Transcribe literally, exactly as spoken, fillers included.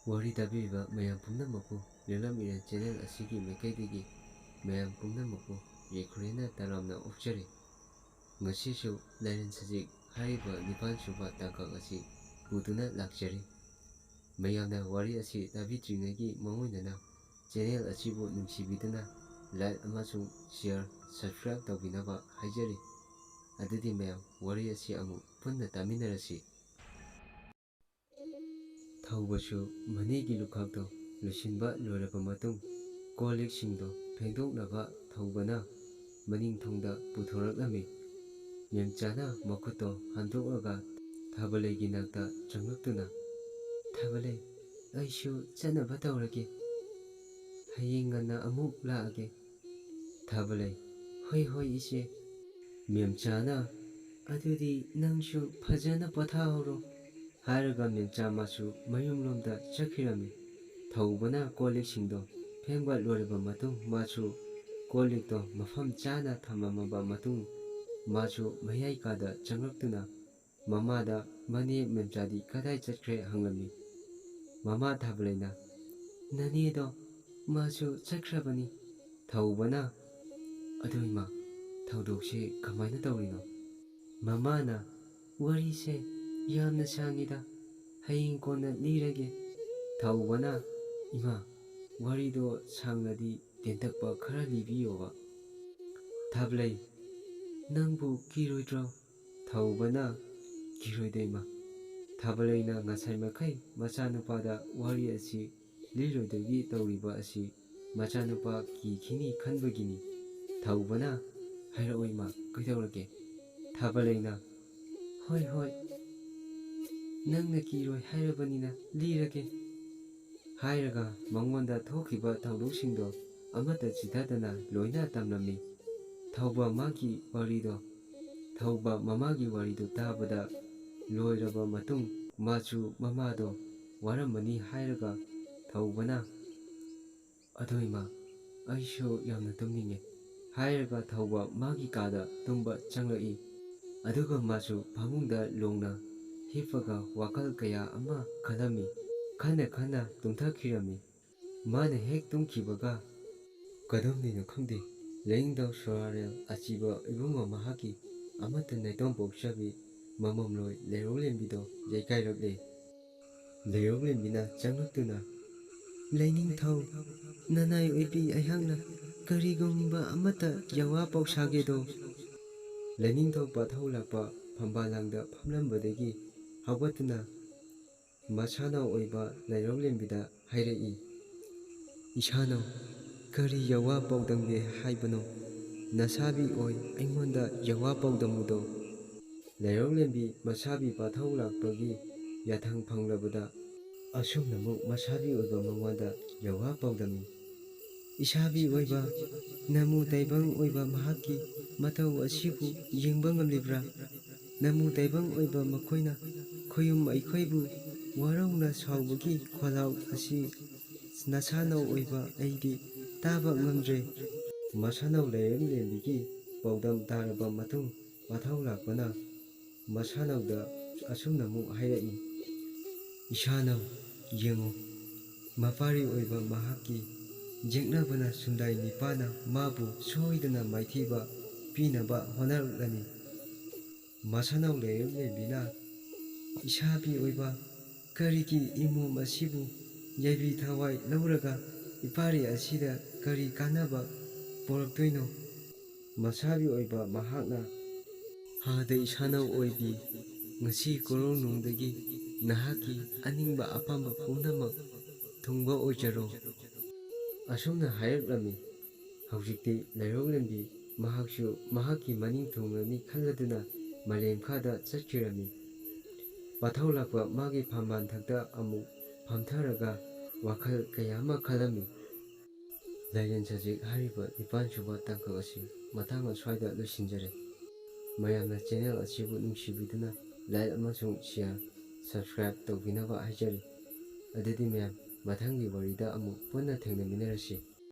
ꯋꯥꯔꯤ ꯇꯥꯕꯤꯔꯤꯕ ꯃꯌꯥꯝ ꯄꯨꯝꯅꯃꯛꯄꯨ ꯂꯤꯂꯝ ꯏꯔꯦꯟ ꯆꯦꯅꯦꯜ ꯑꯁꯤꯒꯤ ꯃꯥꯏꯀꯩꯗꯒꯤ ꯃꯌꯥꯝ ꯄꯨꯝꯅꯃꯛꯄꯨ ꯌꯥꯏꯐꯅ ꯇꯔꯥꯝꯅ ꯑꯣꯛꯆꯔꯤ꯫ ꯉꯁꯤꯁꯨ ꯂꯥꯏꯔꯦꯟ ꯁꯖꯤꯛ ꯍꯥꯏꯔꯤꯕ ꯅꯤꯄꯥꯟ ꯁꯨꯕ ꯇꯥꯡꯀꯛ ꯑꯁꯤ ꯄꯨꯗꯨꯅ ꯂꯥꯛꯆꯔꯤ꯫ ꯃꯌꯥꯝꯅ ꯋꯥꯔꯤ ꯑꯁꯤ ꯇꯥꯕꯤꯗ꯭ꯔꯤꯉꯩꯒꯤ ꯃꯥꯡꯑꯣꯏꯅꯅ ꯆꯦꯅꯦꯜ ꯑꯁꯤꯕꯨ ꯅꯨꯡꯁꯤꯕꯤꯗꯨꯅ like ꯑꯃꯁꯨꯡ share, subscribe ꯇꯧꯕꯤꯅꯕ ꯍꯥꯏꯖꯔꯤ꯫ ꯑꯗꯨꯗꯤ ꯃꯌꯥꯝ ꯋꯥꯔꯤ ꯑꯁꯤ ꯑꯃꯨꯛ ꯄꯨꯟꯅ ꯇꯥꯃꯤꯟꯅꯔꯁꯤ꯫ ꯊꯧꯕꯁꯨ ꯃꯅꯦꯒꯤ ꯂꯨꯈꯥꯛꯇꯣ ꯂꯣꯏꯁꯤꯟꯕ ꯂꯣꯏꯔꯕ ꯃꯇꯨꯡ ꯀꯣꯜ ꯂꯤꯛꯁꯤꯡꯗꯣ ꯐꯦꯡꯗꯣꯛꯅꯕ ꯊꯧꯕꯅ ꯃꯅꯤꯡ ꯊꯣꯡꯗ ꯄꯨꯊꯣꯔꯛꯂꯝꯃꯤ꯫ ꯃꯦꯝꯆꯥꯅ ꯃꯈꯨꯠꯇꯣ ꯍꯟꯗꯣꯛꯂꯒ ꯊꯥꯕꯂꯩꯒꯤ ꯅꯥꯛꯇ ꯆꯪꯂꯛꯇꯨꯅ, "ꯊꯥꯕꯂꯩ, ꯑꯩꯁꯨ ꯆꯠꯅꯕ ꯇꯧꯔꯒꯦ꯫ ꯍꯌꯦꯡ ꯉꯟꯅ ꯑꯃꯨꯛ ꯂꯥꯛꯑꯒꯦ꯫" ꯊꯥꯕꯂꯩ, "ꯍꯣꯏ, ꯍꯣꯏ, ꯏꯆꯦ꯫" ꯃꯦꯝꯆꯥꯅ, "ꯑꯗꯨꯗꯤ ꯅꯪꯁꯨ ꯐꯖꯅ ꯄꯣꯊꯥꯍꯧꯔꯣ" ꯍꯥꯏꯔꯒ ꯃꯦꯝꯆꯥ ꯃꯥꯁꯨ ꯃꯌꯨꯝꯂꯣꯝꯗ ꯆꯠꯈꯤꯔꯝꯃꯤ꯫ ꯊꯧꯕꯅ ꯀꯣꯜ ꯂꯤꯛꯁꯤꯡꯗꯣ ꯐꯦꯡꯕ ꯂꯣꯏꯔꯕ ꯃꯇꯨꯡ ꯃꯥꯁꯨ ꯀꯣꯜ ꯂꯤꯛꯇꯣ ꯃꯐꯝ ꯆꯥꯅ ꯊꯝꯂꯝꯃꯕ ꯃꯇꯨꯡ ꯃꯥꯁꯨ ꯃꯌꯥꯏ ꯀꯥꯗ ꯆꯪꯂꯛꯇꯨꯅ ꯃꯃꯥꯗ, "ꯃꯅꯦ ꯃꯦꯝꯆꯥꯗꯤ ꯀꯗꯥꯏ ꯆꯠꯈ꯭ꯔꯦ?" ꯍꯪꯂꯝꯃꯤ꯫ ꯃꯃꯥ ꯊꯥꯕꯂꯩꯅ, "ꯅꯅꯦꯗꯣ ꯃꯥꯁꯨ ꯆꯠꯈ꯭ꯔꯕꯅꯤ꯫" ꯊꯧꯕꯅ, "ꯑꯗꯨ ꯏꯃꯥ, ꯊꯧꯗꯣꯛꯁꯦ ꯀꯃꯥꯏꯅ ꯇꯧꯔꯤꯅꯣ?" ꯃꯃꯥꯅ, "ꯋꯥꯔꯤꯁꯦ ꯌꯥꯝꯅ ꯁꯥꯡꯉꯤꯗ, ꯍꯌꯦꯡ ꯀꯣꯟꯅ ꯂꯤꯔꯒꯦ꯫" ꯊꯧꯕꯅ, "ꯏꯃꯥ, ꯋꯥꯔꯤꯗꯣ ꯁꯥꯡꯂꯗꯤ ꯇꯦꯟꯇꯛꯄ ꯈꯔ ꯂꯤꯕꯤꯌꯣꯕ꯫" ꯊꯥꯕꯂꯩ, "ꯅꯪꯕꯨ ꯀꯤꯔꯣꯏꯗ꯭ꯔꯣ?" ꯊꯧꯕꯅ, "ꯀꯤꯔꯣꯏꯗ ꯏꯃꯥ꯫ ꯊꯥꯕꯂꯩꯅ ꯉꯁꯥꯏ ꯃꯈꯩ ꯃꯆꯥꯅꯨꯄꯥꯗ ꯋꯥꯔꯤ ꯑꯁꯤ ꯂꯤꯔꯣꯏꯗꯕꯒꯤ ꯇꯧꯔꯤꯕ ꯑꯁꯤ ꯃꯆꯥꯅꯨꯄꯥ ꯀꯤꯈꯤꯅꯤ ꯈꯟꯕꯒꯤꯅꯤ꯫" ꯊꯧꯕꯅ, "ꯍꯥꯏꯔꯛꯑꯣ ꯏꯃꯥ, ꯀꯩꯗꯧꯔꯒꯦ?" ꯊꯥꯕꯂꯩꯅ, "ꯍꯣꯏ, ꯍꯣꯏ, ꯅꯪꯅ ꯀꯤꯔꯣꯏ ꯍꯥꯏꯔꯕꯅꯤꯅ ꯂꯤꯔꯒꯦ" ꯍꯥꯏꯔꯒ ꯃꯉꯣꯟꯗ ꯊꯣꯛꯈꯤꯕ ꯊꯧꯗꯣꯛꯁꯤꯡꯗꯣ ꯑꯃꯠꯇ ꯆꯤꯊꯗꯅ ꯂꯣꯏꯅ ꯇꯝꯂꯝꯃꯤ꯫ ꯊꯧꯕ ꯃꯥꯒꯤ ꯋꯥꯔꯤꯗꯣ, ꯊꯧꯕ ꯃꯃꯥꯒꯤ ꯋꯥꯔꯤꯗꯨ ꯇꯥꯕꯗ ꯂꯣꯏꯔꯕ ꯃꯇꯨꯡ ꯃꯥꯁꯨ ꯃꯃꯥꯗꯣ ꯋꯥꯔꯝꯃꯅꯤ ꯍꯥꯏꯔꯒ ꯊꯧꯕꯅ, "ꯑꯗꯣ ꯏꯃꯥ, ꯑꯩꯁꯨ ꯌꯥꯝꯅ ꯇꯨꯝꯅꯤꯡꯉꯦ" ꯍꯥꯏꯔꯒ ꯊꯧꯕ ꯃꯥꯒꯤ ꯀꯥꯗ ꯇꯨꯝꯕ ꯆꯪꯂꯛꯏ꯫ ꯑꯗꯨꯒ ꯃꯥꯁꯨ ꯐꯃꯨꯡꯗ ꯂꯣꯡꯅ ꯍꯤꯞꯄꯒ ꯋꯥꯈꯜ ꯀꯌꯥ ꯑꯃ ꯈꯜꯂꯝꯃꯤ꯫ ꯈꯟꯅ ꯈꯟꯅ ꯇꯨꯝꯊꯈꯤꯔꯝꯃꯤ꯫ ꯃꯥꯅ ꯍꯦꯛ ꯇꯨꯝꯈꯤꯕꯒ, ꯀꯗꯣꯝꯗꯩꯅꯣ ꯈꯪꯗꯦ, ꯂꯥꯏꯅꯤꯡꯊꯧ ꯁꯣꯔꯥꯔꯦꯜ ꯑꯁꯤꯕ ꯏꯕꯨꯡꯉꯣ ꯃꯍꯥꯛꯀꯤ ꯑꯃꯠꯇ ꯅꯥꯏꯇꯣꯝ ꯄꯣꯛꯆꯕꯤ ꯃꯃꯝꯂꯣꯏ ꯂꯩꯔꯧꯂꯦꯝꯕꯤꯗꯣ ꯌꯩꯒꯥꯏꯔꯛꯂꯦ꯫ ꯂꯩꯔꯧꯂꯦꯝꯕꯤꯅ ꯆꯪꯂꯛꯇꯨꯅ, "ꯂꯥꯏꯅꯤꯡꯊꯧ, ꯅꯅꯥꯏ ꯑꯣꯏꯕꯤ ꯑꯩꯍꯥꯛꯅ ꯀꯔꯤꯒꯨꯝꯕ ꯑꯃꯠꯇ ꯌꯋꯥ ꯄꯥꯎꯁꯥꯒꯦꯗꯣ?" ꯂꯥꯏꯅꯤꯡꯊꯧ ꯄꯥꯊꯧ ꯂꯥꯛꯄ ꯐꯝꯕꯥꯜ ꯂꯥꯡꯗ ꯐꯝꯂꯝꯕꯗꯒꯤ ꯍꯧꯒꯠꯇꯨꯅ ꯃꯁꯥꯅꯧ ꯑꯣꯏꯕ ꯂꯩꯔꯧꯂꯦꯝꯕꯤꯗ ꯍꯥꯏꯔꯛꯏ, "ꯏꯁꯥꯅꯧ, ꯀꯔꯤ ꯌꯋꯥ ꯄꯥꯎꯗꯝꯒꯦ ꯍꯥꯏꯕꯅꯣ? ꯅꯁꯥꯕꯤ ꯑꯣꯏ ꯑꯩꯉꯣꯟꯗ ꯌꯋꯥ ꯄꯥꯎꯗꯝꯃꯨꯗꯣ?" ꯂꯩꯔꯧꯂꯦꯝꯕꯤ ꯃꯁꯥꯕꯤ ꯄꯥꯊꯧ ꯂꯥꯛꯄꯒꯤ ꯌꯥꯊꯪ ꯐꯪꯂꯕꯗ ꯑꯁꯨꯝꯅꯃꯨꯛ ꯃꯁꯥꯕꯤ ꯑꯣꯏꯕ ꯃꯉꯣꯟꯗ ꯌꯋꯥ ꯄꯥꯎꯗꯝꯃꯤ, "ꯏꯁꯥꯕꯤ ꯑꯣꯏꯕ, ꯅꯃꯨ ꯇꯥꯏꯕꯪ ꯑꯣꯏꯕ ꯃꯍꯥꯛꯀꯤ ꯃꯇꯧ ꯑꯁꯤꯕꯨ ꯌꯦꯡꯕ ꯉꯝꯂꯤꯕ꯭ꯔꯥ? ꯅꯃꯨ ꯇꯥꯏꯕꯪ ꯑꯣꯏꯕ ꯃꯈꯣꯏꯅ ꯈꯣꯌꯨꯝ ꯑꯩꯈꯣꯏꯕꯨ ꯋꯥꯔꯧꯅ ꯁꯥꯎꯕꯒꯤ ꯈꯣꯜꯂꯥꯎ ꯑꯁꯤ ꯅꯁꯥꯅꯧ ꯑꯣꯏꯕ ꯑꯩꯗꯤ ꯇꯥꯕ ꯉꯝꯗ꯭ꯔꯦ꯫" ꯃꯁꯥꯅꯧ ꯂꯩꯔꯦꯝꯂꯦꯝꯕꯤꯒꯤ ꯄꯥꯎꯗꯝ ꯇꯥꯔꯕ ꯃꯇꯨꯡ ꯄꯥꯊꯧ ꯂꯥꯛꯄꯅ ꯃꯁꯥꯅꯧꯗ ꯑꯁꯨꯝꯅ ꯑꯃꯨꯛ ꯍꯥꯏꯔꯛꯏ, "ꯏꯁꯥꯅꯧ, ꯌꯦꯡꯉꯨ, ꯃꯄꯥꯔꯤ ꯑꯣꯏꯕ ꯃꯍꯥꯛꯀꯤ ꯌꯦꯛꯅꯕꯅ ꯁꯨꯝꯗꯥꯏ ꯅꯤꯄꯥꯅ ꯃꯥꯕꯨ ꯁꯣꯏꯗꯅ ꯃꯥꯏꯊꯤꯕ ꯄꯤꯅꯕ ꯍꯣꯠꯅꯔꯛꯂꯅꯤ꯫" ꯃꯁꯥꯅꯧ ꯂꯩꯔꯦꯝꯂꯦꯝꯕꯤꯅ, "ꯏꯁꯥꯕꯤ ꯑꯣꯏꯕ, ꯀꯔꯤꯒꯤ ꯏꯃꯣꯝ ꯑꯁꯤꯕꯨ ꯌꯥꯏꯕꯤ ꯊꯋꯥꯏ ꯂꯧꯔꯒ ꯏꯄꯥꯔꯤ ꯑꯁꯤꯗ ꯀꯔꯤ ꯀꯥꯟꯅꯕ ꯄꯨꯔꯛꯇꯣꯏꯅꯣ?" ꯃꯁꯥꯕꯤ ꯑꯣꯏꯕ ꯃꯍꯥꯛꯅ, "ꯍꯥꯗ ꯏꯁꯥꯅꯧ ꯑꯣꯏꯕꯤ, ꯉꯁꯤ ꯀꯣꯔꯧꯅꯨꯡꯗꯒꯤ ꯅꯍꯥꯛꯀꯤ ꯑꯅꯤꯡꯕ ꯑꯄꯥꯝꯕ ꯄꯨꯝꯅꯃꯛ ꯊꯨꯡꯕ ꯑꯣꯏꯖꯔꯣ꯫" ꯑꯁꯨꯝꯅ ꯍꯥꯏꯔꯛꯂꯝꯃꯤ꯫ ꯍꯧꯖꯤꯛꯇꯤ ꯂꯩꯔꯧꯂꯦꯝꯕꯤ ꯃꯍꯥꯛꯁꯨ ꯃꯍꯥꯛꯀꯤ ꯃꯅꯤꯡ ꯊꯨꯡꯂꯅꯤ ꯈꯜꯂꯗꯨꯅ ꯃꯥꯂꯦꯝ ꯈꯥꯗ ꯆꯠꯈꯤꯔꯝꯃꯤ꯫ ꯄꯥꯊꯧ ꯂꯥꯛꯄ ꯃꯥꯒꯤ ꯐꯝꯕꯥꯜ ꯊꯛꯇ ꯑꯃꯨꯛ ꯐꯝꯊꯔꯒ ꯋꯥꯈꯜ ꯀꯌꯥ ꯑꯃ ꯈꯜꯂꯝꯃꯤ꯫ ꯂꯥꯏꯔꯦꯟ ꯁꯖꯤꯛ ꯍꯥꯏꯔꯤꯕ ꯅꯤꯄꯥꯟ ꯁꯨꯕ ꯇꯥꯡꯀꯛ ꯑꯁꯤ ꯃꯇꯥꯡ ꯑꯁ꯭ꯋꯥꯏꯗ ꯂꯣꯏꯁꯤꯟꯖꯔꯦ꯫ ꯃꯌꯥꯝꯅ ꯆꯦꯅꯦꯜ ꯑꯁꯤꯕꯨ ꯅꯨꯡꯁꯤꯕꯤꯗꯨꯅ like ꯑꯃꯁꯨꯡ share, subscribe ꯇꯧꯕꯤꯅꯕ ꯍꯥꯏꯖꯔꯤ꯫ ꯑꯗꯨꯗꯤ ꯃꯌꯥꯝ, ꯃꯊꯪꯒꯤ ꯋꯥꯔꯤꯗ ꯑꯃꯨꯛ ꯄꯨꯟꯅ ꯊꯦꯡꯅꯃꯤꯟꯅꯔꯁꯤ꯫